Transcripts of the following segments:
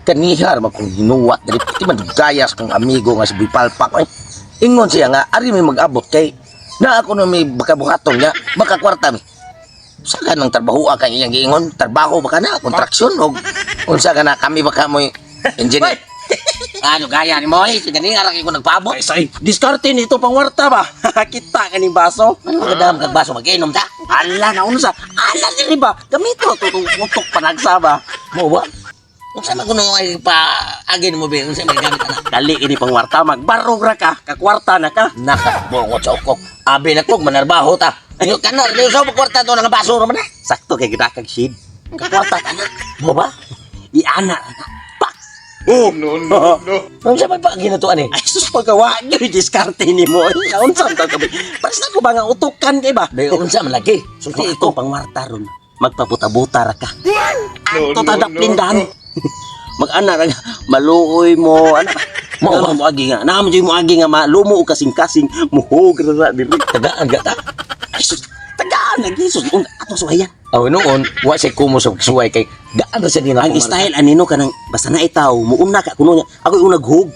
Kanihar man kong hinuwat diri pati man gayas kong amigo nga si Boy Palpak ay. Ingon siya nga ari may mag-abot kay na ako na may bakabuhaton niya makakwarta mi. Sa ka ng trabaho kay iyang giingon, trabaho baka na kontraksyon og unsa ka na kami baka mo engineer. Ano gaya ni mo eh, si ganihar ko nagpaabot. Ay, say, diskarte nito pangwarta ba? Kita ka ning baso. Ano ka kag baso mag-inom ta? Ala na unsa? Ala diri ba? Gamito to tong utok panagsa ba? Mo ba? Unsa man kuno ay pa agin mo be, unsa may gamit ana? Dali ini pangwarta, magbarog ra ka, kakwarta na ka. Nakabungot sa ukok. Abi na kog manarbaho ta. Yo kana di sa kwarta to nga baso ra man eh. Sakto kay gidakag shade. Kakwarta ka na. Mo ba? Iana ra na. Pak. Oh, No, no, no. Unsa may pa ginatuan eh? Ay sus, pagawa gyud diskarte nimo. Unsa man ka ba? Pares na ko ba nga utokan kay ba? Day unsa man lagi? Sulti ito pangwarta ron. Magpabuta-buta ra ka. No, Ato no, tadap no, lindahan. no. Mag-ana ra nga, maluoy mo ana ba? Mao Mo ba? mo agi nga. Naa mo jud mo agi nga malumo og kasing-kasing muhog ra ra diri. Tagaan gata. Ay sus, tagaan lagi sus. Atong suwayan. Aw noon wa siya kumo sa suway kay gaan ra siya nila. Ang style anino kanang basta na itaw muuna ka kuno niya. Ako yung naghug.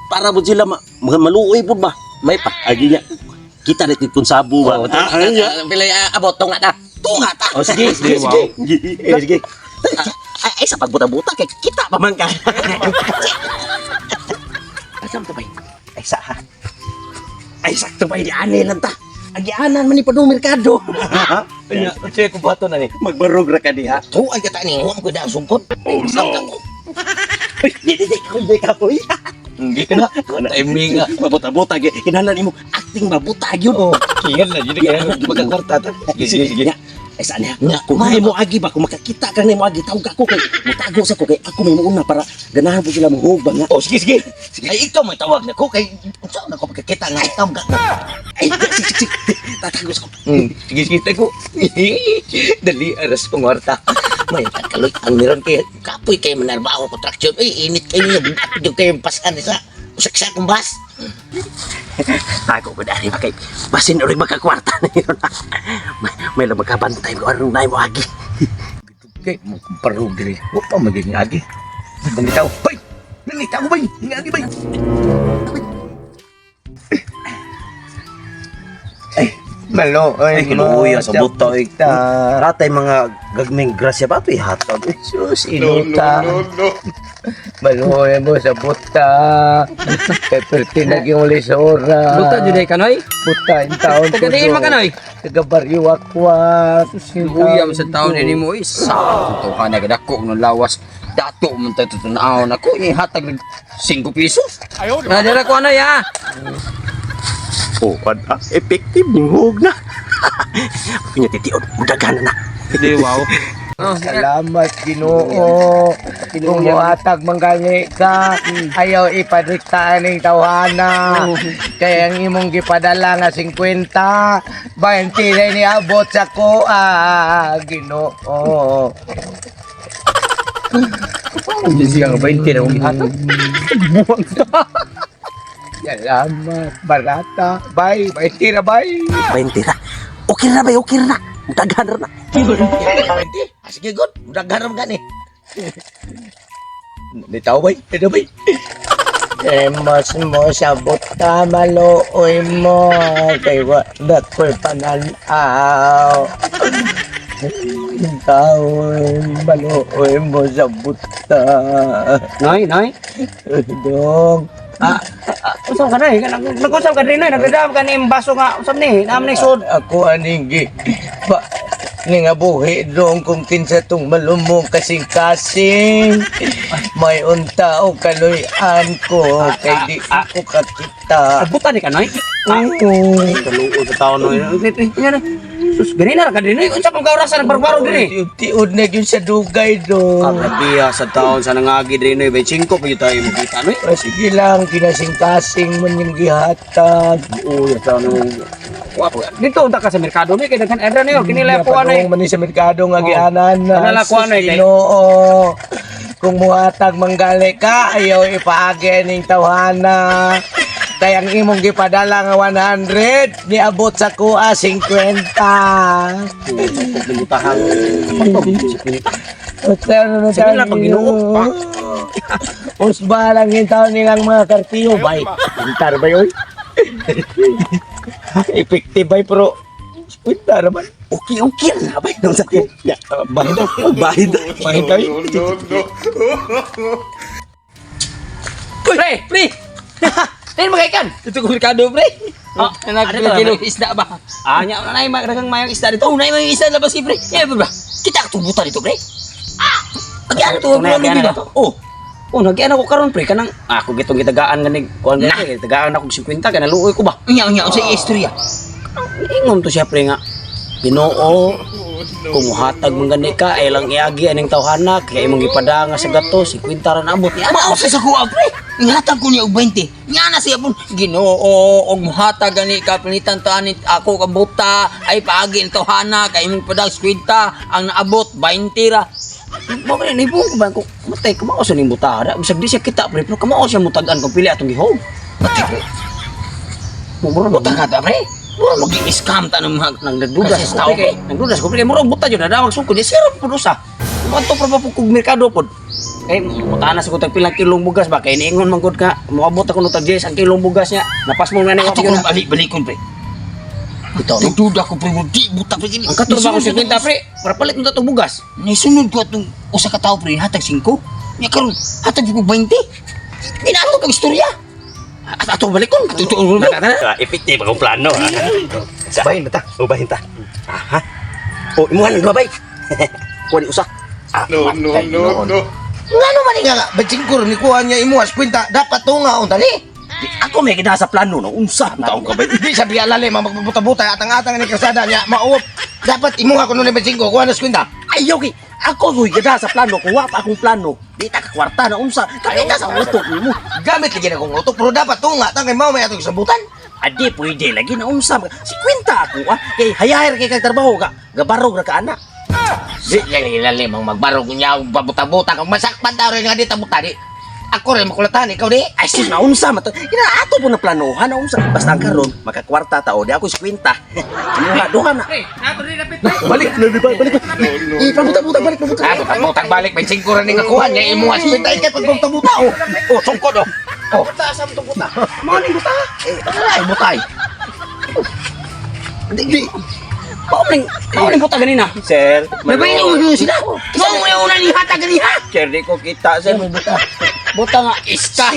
Para mo sila maluoy pud ba? May pa. Agi niya. Kita na kung sabo ba. Oh, pila abot tunga ta. Tunga ta. Oh, sige, sige, sige. Eh, sige. Ay, ay, sa pagbuta-buta kay kita pa man ka. Asam ta bay? Ay sa ha. Ay sakto ba di ane lang ta. Agianan man ni padung merkado. Nya, unsay ko buhaton ani? Magbarog ra ka diha. Tu ay kata ni wa ko da sungkot. Oh, no. Uy, di di di di ka koy. Hindi ka na. Timing ah. Mabuta-buta gyud. Kinahanglan imo acting mabuta gyud. Oh, kingan na jud kay magkakwarta ta. Sige, sige, sige. Nya, ay saan niya? Nya, Kung may mo agi ba, kung makakita ka na mo agi, tawag ako kay, mutago sa ko kay, ako may muuna para ganahan po sila mohog ba nga. Oh, sige, sige. Ay, ikaw may tawag na ko kay unsa na ko pagkakita nga ikaw ga. Ay, sige, sige, sige. Tatago sa ko. Sige, sige, tago. Dali, aras kong warta. May kaloy ang meron kay kapoy kay manarbaho kontraksyon. Uy, init kayo niya. Bugat yung kayo pasan sa usaksa kong bas. Tago ko dali ba kay, basin ulit magkakwarta na yun. May lang magkabantay ko, anong na mo agi. Kay mo parog diri. Wa pa magiging agi. Nangitaw. Bay! Nangitaw bay! Nangagi bay! Maluoy Ay, mo kinuuya sa buta, eh. buta. Ratay mga gagming grasya ba ito ihatag? Sus, No, no, inuta. no, no. Maluoy mo sa buta. Kay perti naging lisora. Buta jud ay kanoy. Buta yung taon ko. Taga diin man kanoy. Taga Barrio Akwa. Sus, yung Uya mo sa taon taon ini mo isa. To ka nagadako ng lawas. Dato man tayo tutunaon ako ni hatag nag 5 pesos. Ayaw. Na dira ko ano ya. Oh, ah, effective ning hug na. Kanya titiod, mudagan na na. Di wow. Oh, Salamat Ginoo. Kung muhatag man gani ka, ayaw ipadiktaan ning tawhana. Kaya ang imong gipadala nga 50, 20 na niabot sa kuha, Ginoo. Hindi siya ka 20 na kong hatag. Salamat, barata. Bye, 20 na bye. 20 ra. Okay ra ba? Okay ra na. Mudagan ra na. Ah, sige, good. Mudagan ra gani. Nitaw bay, nitaw bay. Emos mo sa buta, maluoy mo, kay wa na ko'y pananaw. Ikaw, maluoy mo sa buta. Noy, noy. Dong, Ah, usap ka noy. Nag-usap ka rin noy. Nagdadam ka ni baso nga usap ni. Naam ni sud. Ako aning gi, pa, ning abuhi dong kung kinsa tong malumong kasing-kasing. May unta o kaluyan ko, kay di ko kakita. Buta ni ka noy. Oo. Kaluo sa taon noy. Nya na. Sus, ganina ra ka din noy. Unsa pang kaurasan nagbarbarog dinhi? Tiod na yun sa dugay do. Kagrabiya sa taon sa nangagi din noy. 25 pa gyud tayo makita noy. Ah, sige lang, kinasing-kasing man yung gihatag. Uy, sa ano. Wapo. Dito unta ka sa merkado ni kay daghan era niyo kini lang kuha Padung na. man ni sa merkado nga Oh. gianan na. Kanala kuha na, eh, kay- Ginoo. Kung muhatag manggali ka, ayaw ipaagi ning tawhana. Kaya ang imong gipadala nga 100, niabot sa kuha 50. Paglimutahan. Usa na Sige lang, pag Ginoo. Usba lang yung taon nilang mga kartiyo, bay. Pintar ba yun? Effective bay, pero pintar naman. Okay, okay na bay. Nung sa Ya, bahid daw. Bahid. Bahid daw. No, no, no. Pre, pre. Ayun mga ikan. Ito ko merkado, pre. Ah, Oh, ano nag isda ba? Ah, nya na nay daghang mayong isda dito. Oh, na may isda labas si pre. Yan ba? Kita ka buta dito, pre. Ah! Pag ano to, Tunay, ano ano ba? to? Oh, Oh, nagyan ako karon pre kanang ako gitong gitagaan ganig kuan Nah. gani gitagaan ako 50 kana luoy ko ba. nya nya unsa istorya? Ingon to siya pre nga. Ginoo, kung muhatag man gani ka ay lang iagi aning tawhana kay imong gipadanga sa gato 50 ra naabot niya. Mao sa kuha, pre. Ihatag ko niya og 20. Nya na siya pun Ginoo og muhatag gani ka pilitan ta ani ako ka buta ay paagi ang tawhana kay imong padag 50 ang naabot 20 ra. Mo kani ni ko ba ko matay kamao sa ning buta. Bisag di siya kita pre pero kamao siya mutagan kung pili atong gihog. Patay pre. Mo mura Buta ka ta, pre. Mura magi-scam ta ng mga nagdudas Kasi ko tao, pre kay nagdudas ko pre kay murag buta jud nadawag sukod di siya ra pud usa. Kuanto pa pa pud kog merkado pod. Kay mutana sa ko tag pilang kilong bugas ba kay niingon man gud ka moabot ako no tag 10 ang kilong bugas niya. Napas mo nga ni Ato ko nang balik-balikon, pre. Bitaw. Nagduda ko, pre. Di buta, pre. Ang katur ba ko 50 pre para palit mo tatong bugas. Nisunod ko atong usa ka tawo pre, hatag 5. Nya karon hatag ko 20. Di na ato kag istorya. At ato balikon. Totoo ba? Ah, effective akong plano. ah. Bahin ba ta? O bahin ta. Aha. O imuhan ang duha bay. Kuha ni usa. No, no, no, no. Ngano man nga 25 ni kuha niya imuha 50 dapat tunga unta ni. Di, ako may gina sa plano no. Unsa ang taong ka bay? Di sa biya lalim ang magbuta-buta atang-atang ni kalsada niya mauop. Dapat imuha kuno ni 25 kuha na 50. Ayaw kay ako ko'y gina sa plano ko wa pa akong plano. Di ta ka kwarta na unsa. Kami ta sa utok nimo. Gamit lagi na kong utok pero dapat tunga tang kay mao may atong sabutan. Adi pwede lagi na unsa. 50 ako ah. Kay hayahir kay kag trabaho ka. Gabarog ra ka ana. Di lagi lalim ang magbarog niya babuta-buta kung masakpan daw rin nga di tabuta di. Ako rin makulatan ikaw di. Ay sus na unsa man to. Ina ato po na planohan na unsa. Basta ang karon makakwarta ta o di ako 50. Imuha duha na. Pre, nato rin napit, pre. Balik, balik, balik. No, no. Eh, pabuta-buta, balik, pabuta. Ah, buta-butang balik 25 ra ni nga kuha niya imuha 50 ikay pagbuta-buta oh. Oh, sungkod oh. Oh, Buta sa itong buta. Mga ning buta. eh, ay butay. Di, di. Mao ning buta ganina. Sir, Nabayin mo sila. Mao mo una ni hatag gani ha. Sir, di ko kita, sir. Buta. Buta nga iska.